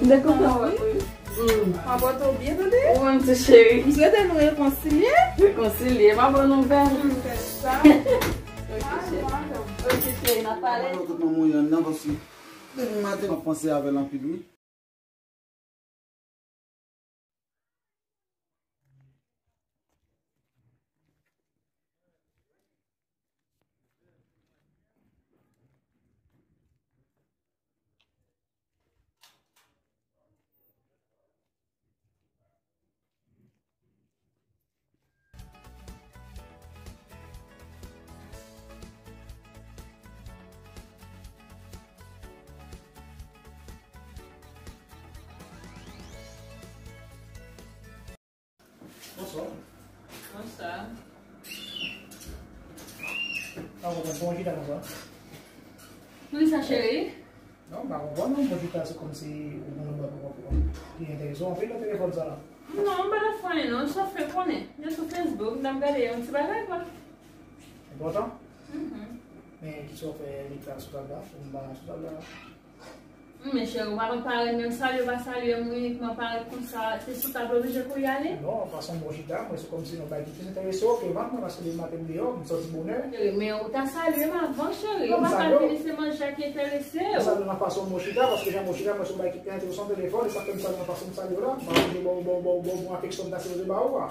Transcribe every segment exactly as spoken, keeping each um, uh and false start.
M te kontan wè w wi. Mm. M ap wè w byen, tande? Ou menm tou, cheri. M swete nou rekonsilye. Rekonsilye, m ap ban nouvèl. M fè sa. Ok, cheri. Ok, cheri, n ap pale. Mwen tout manman yon nan, paske depi maten, m ap panse avè l anpil, wi. Bonswa. Bonswa. Sa w konprann, bon chita konsa? Poukisa, cheri? Non, m pa konprann non, bon chita se kòmsi ou gen yon lòt bagay pou konprann. Ki enterese w anpil nan telefòn sa la? Non, m pa t ap fè anyen non, m sot fè konnen. Mwen sou Facebook, m t ap gade yon ti bagay kwa. Enpòtan? Mhm. Men kisa w fè li ta sou tab la? Ou m pa sou tab la? Men cheri, ou pa konn parèt menm, salye ou pa salye m, ou inikman parèt konsa, se sou tab la oblije kou y ale? Non, fason bon chita, mwen se kòmsi yon bagay ki plis enterese w ke vann mwen, paske depi maten m deyò, m sòti bonè. Cheri, men ou ta salye m avan, cheri. Non, ou pa ka vini se manje a ki enterese w. M salye w nan fason bon chita, paske jan bon chita, mwen se yon bagay ki plis enterese w, se yon telefòn, e sa fè m salye w nan fason m salye w la. M pa oblije ba w, ba w, ba w, ba w bon afeksyon m ta sipoze ba w a.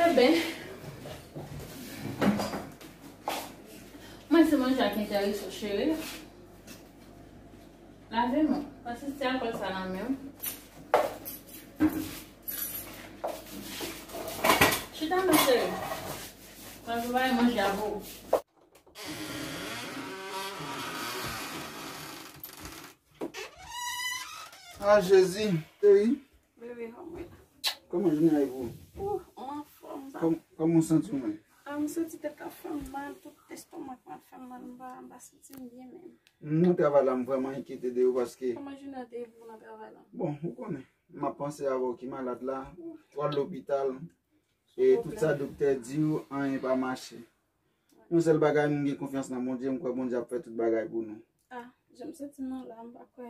Eben, mwen se manje a ki enterese w, cheri. Lave men w. Pase ti alkòl sa nan men w. Chita non, cheri. Mwen prepare manje a pou ou. Ah, Jezi. Cheri. Bebe, kòman w ye? Kòman jounen an ye pou ou? Ou, m anfòm, sa. Kòm-, kòman w santi w menm? Ah, m santi tèt la fè m mal, tout estomak mwen ap fè m mal, m pa, m pa santi m byen menm. M nan travay la, m vrèman enkyete de ou paske... Kòman jounen an te ye pou ou nan travay la? Bon, ou konnen, m ap panse avè w ki malad la, ou al lopital, e tout sa doktè di w, anyen pa mache. Yon sèl bagay, m gen konfyans nan Bondye, m kwè Bondye ap fè tout bagay pou nou. Ah, jan m santi m nan la, m pa kwè,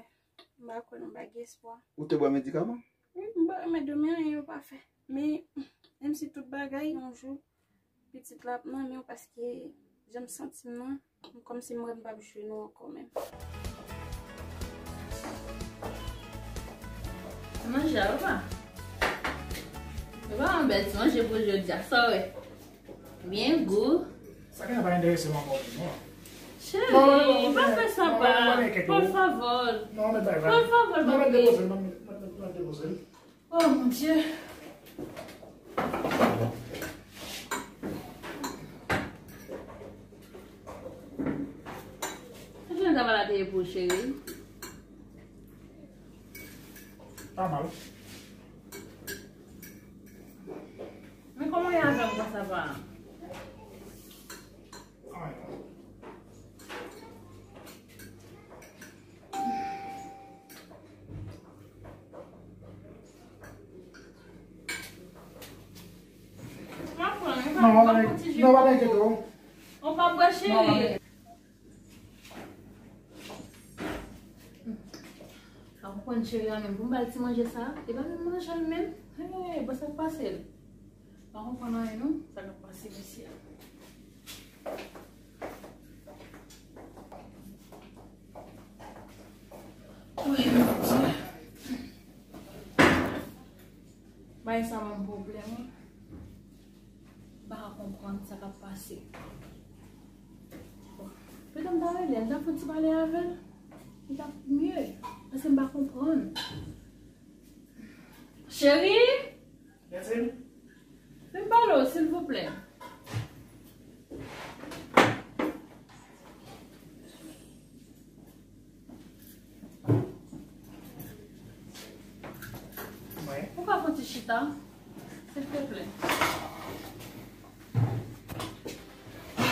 m pa kwè nan bagay espwa. Ou te bwè medikaman? Wi, m bwè, men dòmi anyen yo pa fè. Men, menm si tout bagay, yon jou, pitit la ap nan men w paske jan m santi m nan, m kòmsi m wè m p ap jwe nou ankò menm. Manje a, papa. Papa, yon bèl ti manje pou jodi a. Sa w wè? Byen gou. Sa gen pa enterese m ankò, non. Cheri, pa fè sa, pa. Por favor. Non, men bay, bay. Por favor, papi. Non, men depoze l, non, men depoze l. Oh, mon Dieu. Sa jounen travay la te ye pou ou, cheri? Pa mal. Men kòman w ye avè m konsa, pa? Non, pa enkyete w. Ou pa bwè, cheri. Pa konprann cheri a menm. Pou m ba l ti manje sa, e pa menm manje l menm. Hey, bon, sa k pase l? Pa konprann anyen non, sa k ap pase mesye a. Woy, Bondye. Bagay sa ban m pwoblèm wi. M pa ka konprann sa k ap pase. Bon, petèt m ta rele l, m ta fè yon ti pale avè l. Li t ap mye, paske m pa konprann. Cheri? Gentil. Vin pale w, silvouplè. Ou ka fè yon ti chita, silvouplè?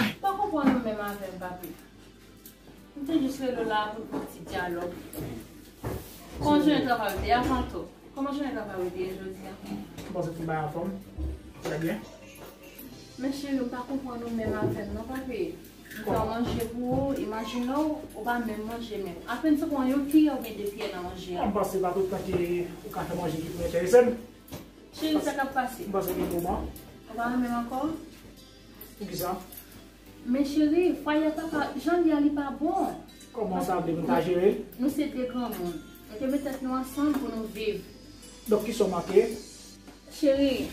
M pa konprann ou menm avè m, papi. M te jis rele w la pou n fè yon ti dyalòg. Kòman jounen travay ou te ye avan tou? Kòman jounen travay ou te ye jodi a? M panse tout bagay anfòm. Trè byen. Men cheri, m pa konprann ou menm avè m non, papi. M fè manje pou ou, imajine w, ou pa menm manje menm. Apèn se pran yon kiyè oubyen de kiyè nan manje a. M panse pa tout tan ke ou ka fè manje ki pou enterese m. Cheri, sa k ap pase? M panse gen moman. Ou pa renmen m ankò? Poukisa? Men cheri, fwaye a pa ka, jan l ye a li pa bon. Kòman sa vle pou n ta jere l? Nou se de granmoun. Nou te met tèt nou ansanm pou nou viv. Donk, kisa w manke? Cheri,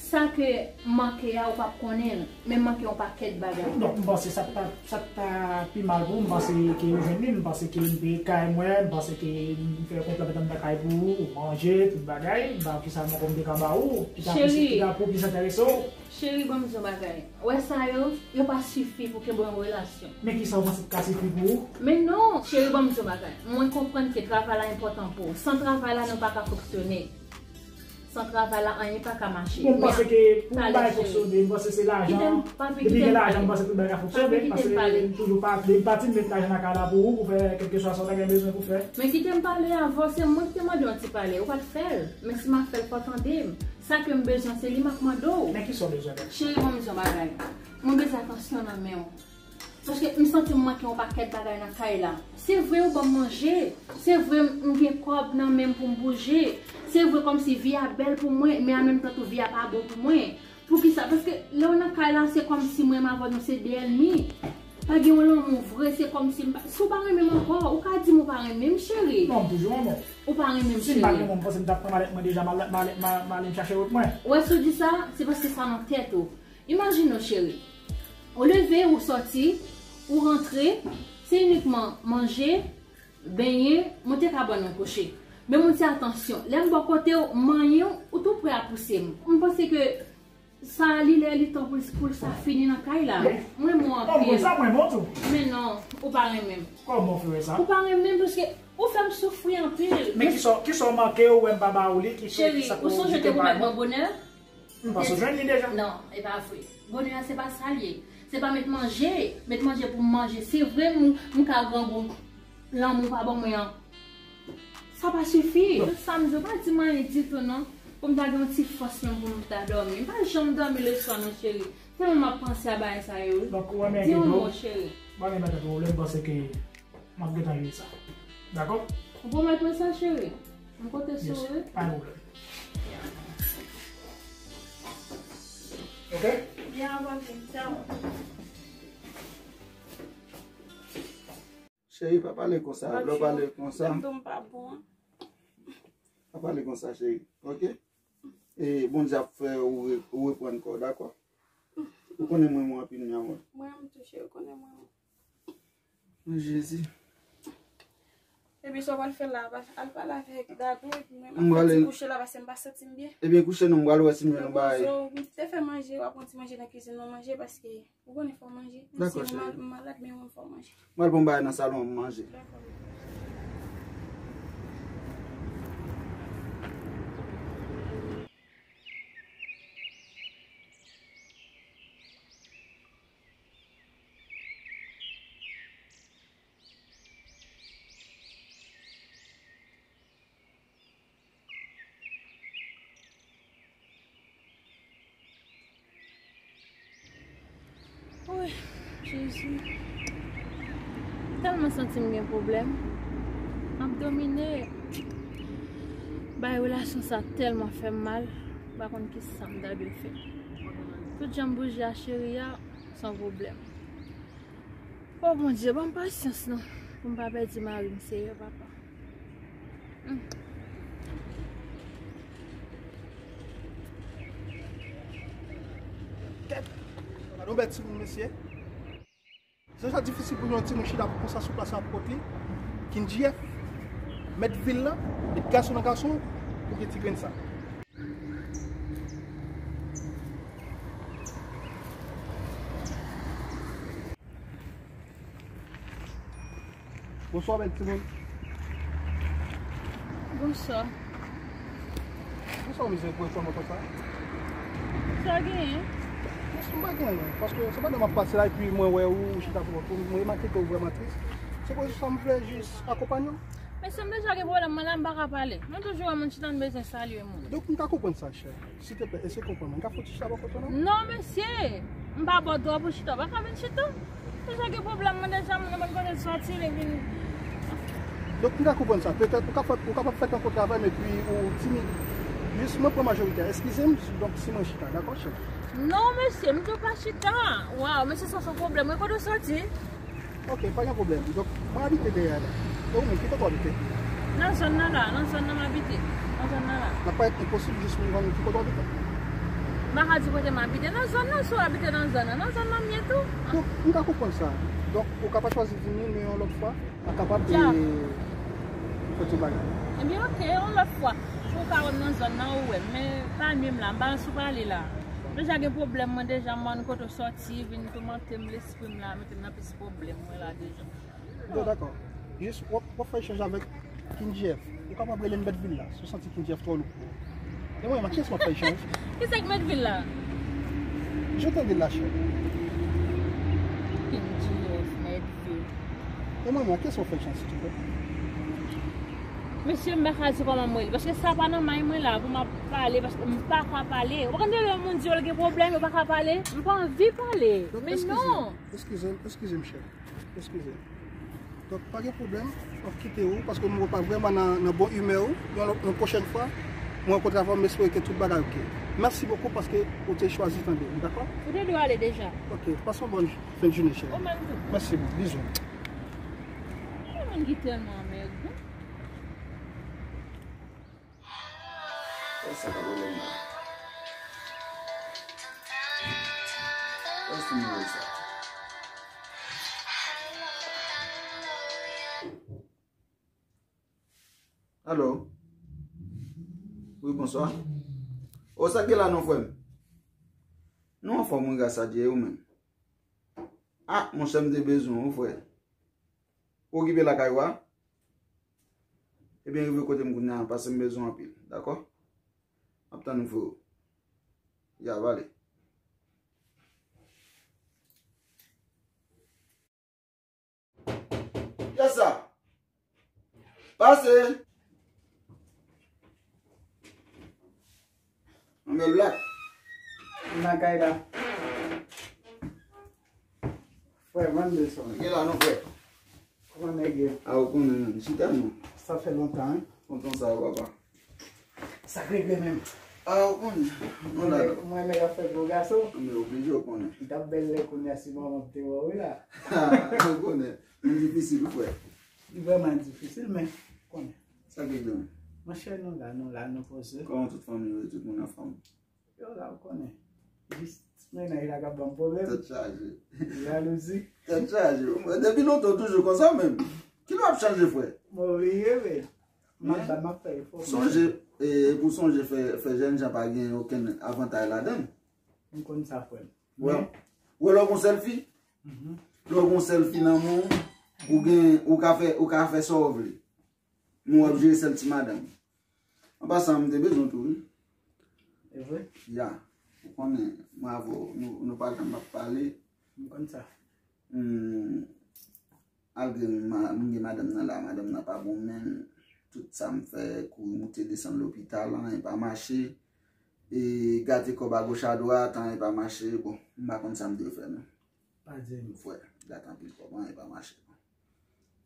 sa ke m manke a, ou p ap konnen l, men m manke yon pakèt bagay. Donk, m panse sa k ta, sa k ta pi mal pou ou, m panse ke ou jwenn li, m panse ke m peye kay mwen, m panse ke m fè konprann anba kay pou ou, ou manje, tout bagay, m pa wè kisa m ankò m te ka ba ou, ki ta plis, ki ta pou plis enterese w. Cheri, ban m di yon bagay. Ou wè sa yo, yo pa sifi pou kenbe yon relasyon. Men kisa w panse ki ka sifi pou ou? Men non, cheri, ban m di yon bagay. Mwen konprann ke travay la enpòtan pou ou. San travay la, nou pa ka fonksyone. San travay la, anyen pa ka mache. Bon, m panse ke pou yon bagay fonksyone, m panse se lajan. Depi gen lajan, m panse tout bagay ka fonksyone. Paske m toujou pa, depi pati m met lajan nan kay la pou ou, pou fè kèlkeswa sa w ta gen bezwen pou fè. Men kite m pale avè w, se mwen ki te mande w yon ti pale. Ou pa t fè l. Men si m ap fè l, fò w tande m. Sa ke m bezwen, se li m ap mande w. Men kisa w bezwen menm? Cheri, ban m di yon bagay. Mwen bezwen atansyon nan men w. Paske m santi m manke yon pakèt bagay nan kay la. Se vre, ou ban m manje. Se vre, m gen kòb nan men m pou m bouje. Se vre, kòmsi vi a bèl pou mwen, men an menm tan tou, vi a pa bon pou mwen. Poukisa? Paske lè w nan kay la, se kòmsi mwen menm avè w, nou se de ènmi. Pa gen yon lanmou vre, se kòmsi m pa, si w pa renmen m ankò, ou ka di m ou pa renmen m, cheri. Non, m toujou renmen w. Ou pa renmen m, cheri. Si m pa t renmen w, m panse m t ap pran malèt mwen deja, m al, m al, m al, m al chache lòt mwen. Ou wè, si w di sa, se paske sa nan tèt ou. Imajine w, cheri. Ou leve, ou sòti, ou rantre, se inikman manje, benyen, monte kabann ou kouche. Men yon ti atansyon. Lè m bò kote w, m manyen w, ou tou prè a pouse m. M panse ke sa, li lè, li tan pou l, pou l sa fini nan kay la. Mwen, mwen anpil. Sa mwen bon tou. Men non, ou pa renmen m. Kòman w fè wè sa? Ou pa renmen m paske ou fè m soufri anpil. Men kisa, kisa w manke, ou wè m pa ba ou li, ki fè, kisa pou ou kite m pa renmen? Cheri, ou sonje te pwomèt mwen bonè? M panse w jwenn li deja. Non, e pa vre. Bonè a se pa sa l ye. Se pa met manje, met manje pou m manje. Se vre, m, m ka grangou. Lanmou pa ban mwen an. Sa pa sifi. Tout sa m di w, pa di m anyen ditou non. Pou m ta gen yon ti fòs menm pou m ta dòmi. M pa janm dòmi leswa non, cheri. Tèlman m ap panse a bagay sa yo, wi. Donk, ou renmen gen dlo? Di yon mo, cheri. Ou renmen gen dlo, lè m panse ke M ap gentan regle sa. Dakò? Ou pwomèt mwen sa, cheri? M konte sou ou, wi. Pa gen pwoblèm. Ok? Byen, avan vin, tchao. Cheri, pa pale konsa. Lè w pale konsa. Lè m di w m pa bon an. Pa pale konsa, cheri. Ok? E Bondye ap fè ou re-, ou reprann kò w, dakò? Ou konnen m renmen w anpil, mi amor. Mwen menm tou, cheri, ou konnen m renmen w. Jezi. Epi sa w pral fè la, al pale avèk Dadou, epi mwen m ap fè ti kouche la, paske m pa santi m byen. Ebyen, kouche non, m pral wè si m jwenn yon bagay. Ou te fè manje, w ap pran ti manje nan kizin nan manje, paske ou konnen fò manje. Menm si m malad, men mwen fò manje. M pral pran bagay nan salon an, m manje. Dakò. Woy, Jezi. M tèlman santi m gen pwoblèm. M ap domine. Bay relasyon sa tèlman fè m mal. M pa konn kisa m ta dwe fè. Tout jan m bouje a cheri a, se yon pwoblèm. O Bondye, ban m pasyans non, pou m pa pèdi mari m, Seyè Papa. Hmm. Kèt! Gade yon bèl timoun, mesye. Se sa difisil pou yon timoun chita konsa sou plas la pou kont li. K N G F, mèt vil la, mèt gason nan gason, pou gen ti grenn sa. Bonswa, bèl timoun. Bonswa. Bonswa, mizè, pou reponn mwen konsa. Sa genyen? Mwen pa gen anyen, paske se pandan m ap pase la, epi mwen wè ou, ou chita sou kont ou, mwen remake ke ou vrèman tris. Se pou sa m vle jis akonpanye w. Mesye, m deja gen pwoblèm, mwen la m pa ka pale. Mwen toujou wè moun chita, m bezwen salye moun. Donk, m ka konprann sa, chè. Silteplè, eseye konprann mwen. M ka fè yon ti chita bò kote w, non? Non, mesye! M pa bò dwòt pou chita. Ou pa ka vin chita. Deja gen pwoblèm, mwen deja, mwen, mwen konnen sòti, li vin. Donk, m ka konprann sa. Petèt, ou kapab, ou kapab fè tankou travay m epi ou timid. Jis, mwen pran majorite a. Eskize m, donk, si mwen chita, dakò, chèf? Non, mesye, m di w pa chita. Waw, mesye, sa se yon pwoblèm. Mwen kote w sòti? Ok, pa gen pwoblèm. Donk, mwen abite dèyè la. E ou menm, ki kote w abite? Nan zòn nan la, nan zòn nan m abite. Nan zòn nan la. N ap parèt enposib jis pou m konn ki kote w abite. M pa ka di kote m abite. Nan zòn nan, si w abite nan zòn nan, nan zòn nan m ye tou. Donk, m ka konprann sa. Donk, ou ka pa chwazi vini, men yon lòt fwa, m a kapab de fè tout bagay. Ebyen, ok, yon lòt fwa. Si w ka wè m nan zòn nan, ou wè m. Men, pa menm la, m pa sou pale la. Deja gen pwoblèm, mwen deja, m konn kote w sòti, vin toumante m, lespri m la, mete m nan plis pwoblèm, mwen la deja. Bon, dakò. Jis, w ap, w ap fè echanj avèk King Jeff. Ou kapab rele m Mèt Vil la, si w santi King Jeff twò lou pou ou. E mwen, ak kiyès m ap fè echanj? Kisa k Mèt Vil la? Je t'en dis la, chè. King Jeff, Mèt Vil. E mwen, ak kiyès m ap fè echanj, silvouplè? Mesye, m pa ka di kòman m rele, paske sa pa nan may mwen la pou m ap pale, paske m pa ka pale. Ou konn lè moun di yo l gen pwoblèm, yo pa ka pale? M pa anvi pale. Men non. Eskize m, eskize m, chè. Eskize. Donk, pa gen pwoblèm, m ap kite ou, paske m wè w pa vrèman nan, nan bon imè ou. Yon lòt, yon pwochèn fwa, mwen rankontre avè w, m espere ke tout bagay ok. Mèsi bokou paske ou te chwazi tande m, dakò? Ou te dwe ale deja. Ok, pase yon bòn fen de jounen, cheri. Ou menm tou. Mèsi, bon, bizou. Yon moun ki tèlman anmèdan. Sa ka pwoblèm la? Kiyès nimewo sa? Alo? Wi, bonswa. O, sa k gen la non, frè m? Nou anfòm, wi, gras a Dye, e ou menm? A, monchè, m te bezwen w, wi, frè. Ou okipe lakay ou a? Ebyen, rive kote m kounye a, paske m bezwen w anpil, dakò? M ap tann ou, freo. Ya, vale. Kiyès sa? Pase! Anmè Black. M nan kay la. Frè Mandelson. Gen la non, frè. Kòman nèg ye? A, ou konnen, menm. Chita non. Sa fè lontan, wi. Kontan sa, papa. Sa k regle menm? A, ou konnen. Non, la. Mwen, mwen, nèg ap fè gwo gason. Men oblije, ou konnen. M t ap bèl lè kounye a si manman m te wè w, wi, la. A, ou konnen. Moun difisil, wi, frè. Li vrèman difisil, men, konnen. Sa k regle menm? Monchè, nou la, nou la, nou poze. Kòman tout fanmi yo, tout moun anfòm? Yo la, ou konnen. Jis mennaj la k ap ban m pwoblèm. Tèt chaje. Jalouzi. Tèt chaje. Depi lontan w toujou konsa menm. Kilè w ap chanje, frè? M oblije, men. M ap ba, m ap fè efò. Sonje, e, pou sonje fè, fè jènjan pa gen okenn avantaj ladan l. M konn sa, frè m. Wè, wè lè w gon sèl fi, lè w gon sèl fi nan men w, ou gen, ou ka fè, ou ka fè sa w vle. Men w ap jere sèl ti madanm. An pasan, m te bezwen w tou, wi. E vre? Ya. Ou konnen, mwen avè w, nou, nou pa janm ap pale. M konn sa. Hmm, malgre m, m gen madanm nan la, madanm nan pa bon, men tout sa m fè, kouri moute desann lopital, anyen pa mache. E gate kòb agoch adwat, anyen pa mache. Bon, m pa konn sa m dwe fè, non. Pa di m. Frè, gate anpil kòb, anyen pa mache.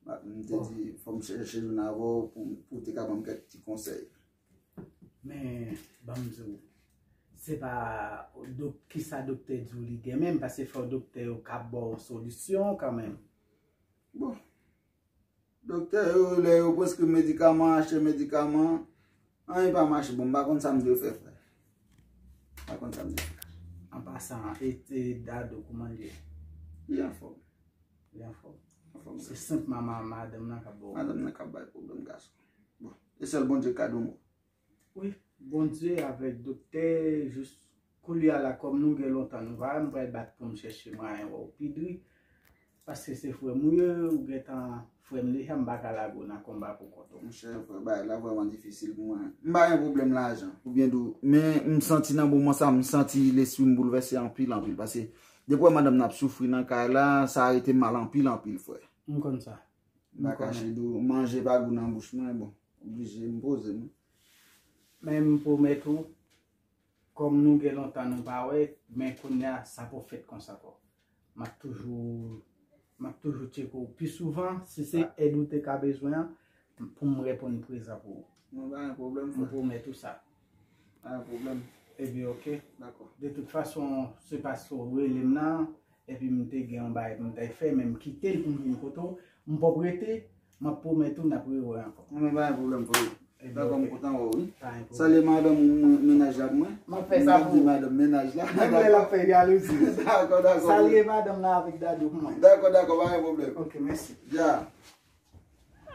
M te di, fò m chèche jwenn avè w pou, pou w te ka ban m kèk ti konsèy. Men, ban m di w, se pa dok-, kisa doktè di w li gen menm, paske fò doktè yo ka ba w solisyon kanmenm. Bon. Doktè yo, lè yo preskri medikaman, achte medikaman, anyen pa mache. Bon, m pa konn sa m dwe fè, frè. M pa konn sa m dwe fè. An pasan, e, e Dado, kòman l ye? Li anfòm. Li anfòm. Anfòm. Se senpman ma-, madanm nan k ap ba w. Madanm nan k ap bay pwoblèm, gason. Bon, e sèl Bondye k ka di w mo. Wi, Bondye avèk doktè, jis koulye a la, kòm nou gen lontan nou pa wè, m pral bat pou m chèche mwayen wè w pi dri. Paske se frè m ou ye, ou gentan frè m deja, m pa ka lage w nan konba pou kont ou. Monchè, frè, bagay la vrèman difisil pou mwen. M pa gen pwoblèm lajan, pou byen di w. Men m santi nan moman sa, m santi lespri m boulvèse anpil, anpil. Paske depi w wè madanm nan ap soufri nan kay la, sa rete m mal anpil, anpil, frè. M konn sa. M pa kache di w, manje pa gou nan bouch mwen, bon, oblije m poze m. Men m pwomèt ou, kòm nou gen lontan nou pa wè, men kounye a, sa poko fèt konsa ankò. M ap toujou M ap toujou tcheke w pi souvan. Si se èd ou te ka bezwen an, pou m reponn prezan pou ou. Mwen pa gen pwoblèm, frè. M pwomèt ou sa. Pa gen pwoblèm. Ebyen, oke. Dakò. De tout fason, se paske w rele m nan, epi m te gen yon bagay pou m t al fè, men m kite l pou m vin kote w. M pòp rete, m ap pwomèt ou n ap rewè ankò. Mwen pa gen pwoblèm, frè. Ebyen, dakò, m oke. Kontan wè w, wi. Pa gen pwoblèm. Salye madanm ou, mennaj la pou mwen. M ap fè sa pou ou. Madanm, mennaj la. Menm lè l ap fè jalouzi. Dakò, dakò. Salye madanm nan avèk Dadou pou mwen. Dakò, dakò, pa gen pwoblèm. Oke, mèsi. Ya.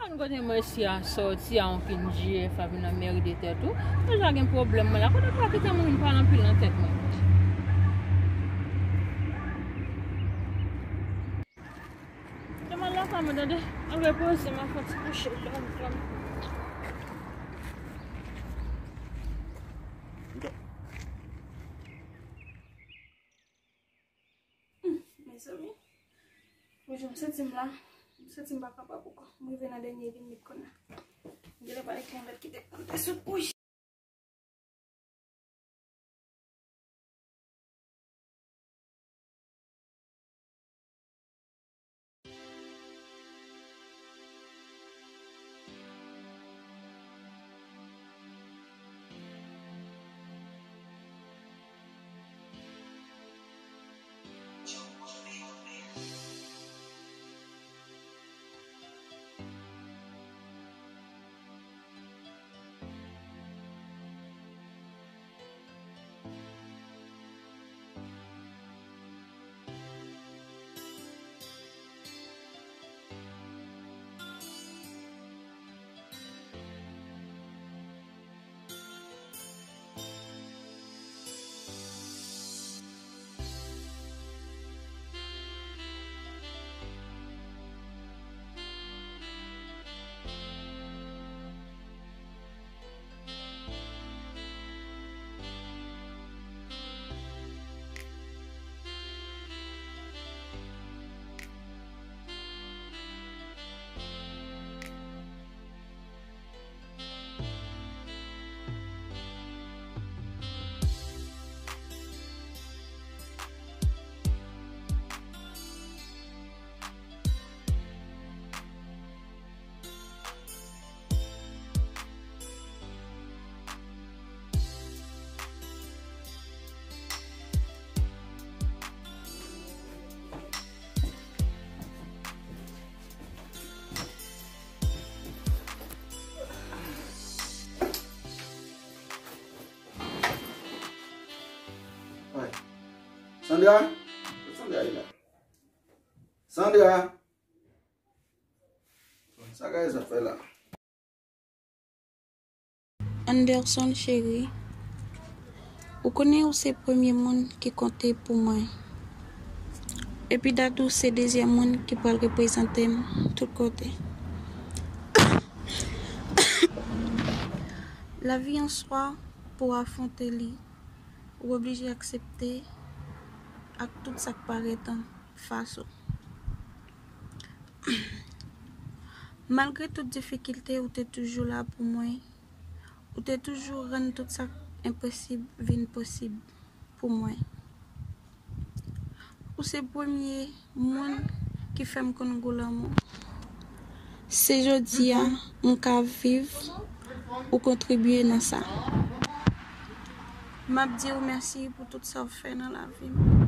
Ann kote mwen si a sòti a yon kin J F a vin anmerde tèt ou. Deja gen pwoblèm mwen la. Kote pral kite mwen vin pale anpil nan tèt mwen. Demann la pa mwen tande. Al repoze m a fè yon ti kouche dòmi dòmi. Mezanmi, mwen jan m santi m la, m santi m pa kapab ankò. M rive nan dènye limit kounye a. M genlè pa gen lòt ki te pran tè sou. Uy! Sandra? Sandra ye la. Sandra! Sa Gaëlle ap fè la? Anderson cheri, ou konnen ou se premye moun ki konte pou mwen. Epi Dadou se dezyèm moun ki pral reprezante m tout kote. Lavi an swa, pou w afwonte li, ou oblije aksepte ak tout sa k parèt an fas ou. Malgre tout difikilte, ou te toujou la pou mwen. Ou te toujou rann tout sa k enposib vin posib pou mwen. Ou se premye moun ki fè m konn gou lanmou. Se jodi a m ka viv, ou kontribye nan sa. M ap di w mèsi pou tout sa w fè nan lavi m.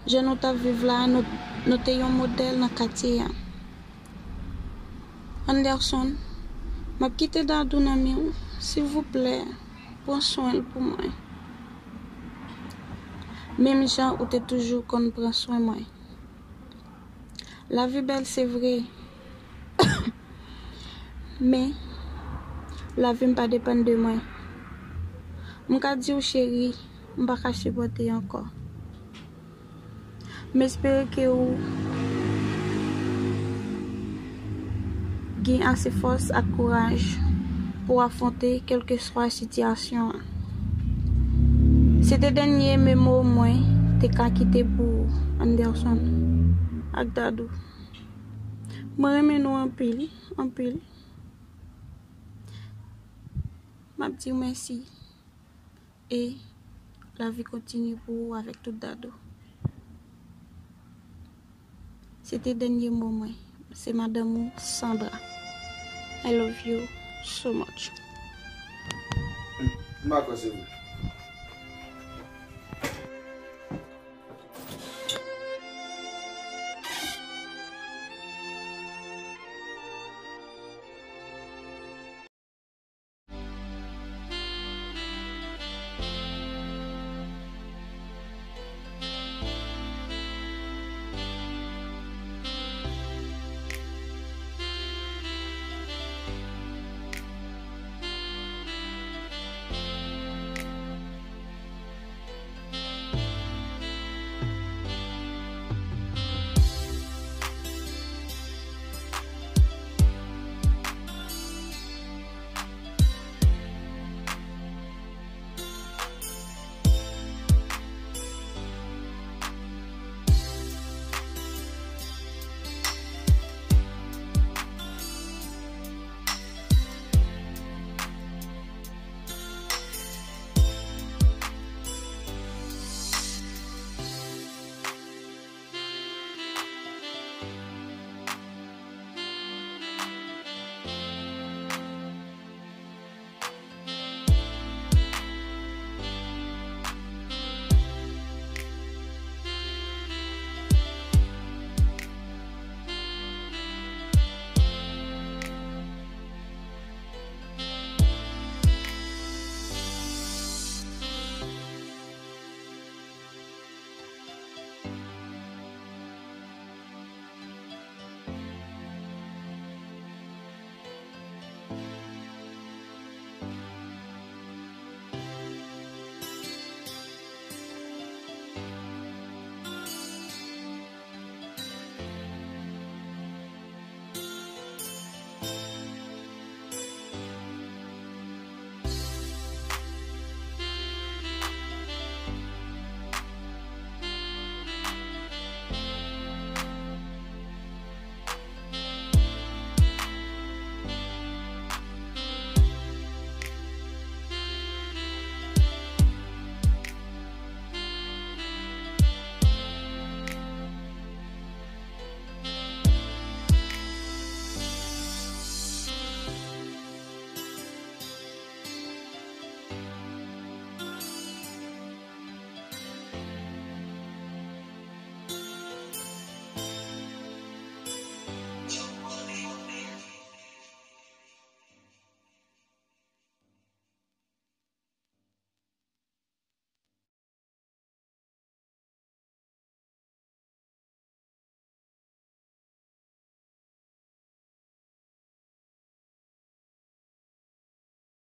Jan nou t ap viv la, nou, nou te yon modèl nan katye a. Anderson, m ap kite Dadou nan men w, silvouplè, pran swen l pou mwen. Menm jan ou te toujou konn pran swen mwen. Lavi bèl, se vre. Men, lavi m pa depann de mwen. M ka di w, cheri, m pa ka sipòte ankò. M espere ke w gen ase fòs ak kouraj pou w afwonte kèlkeswa sitiyasyon an. Se te dènye memo mwen te ka kite pou ou, Anderson ak Dadou. Mwen renmen nou anpil, anpil. M ap di w mèsi. E lavi kontinye pou ou avèk tout Dadou. Se te dènye mo mwen. Se madanm ou, Sandra. I love you so much. M pa kwè se vre.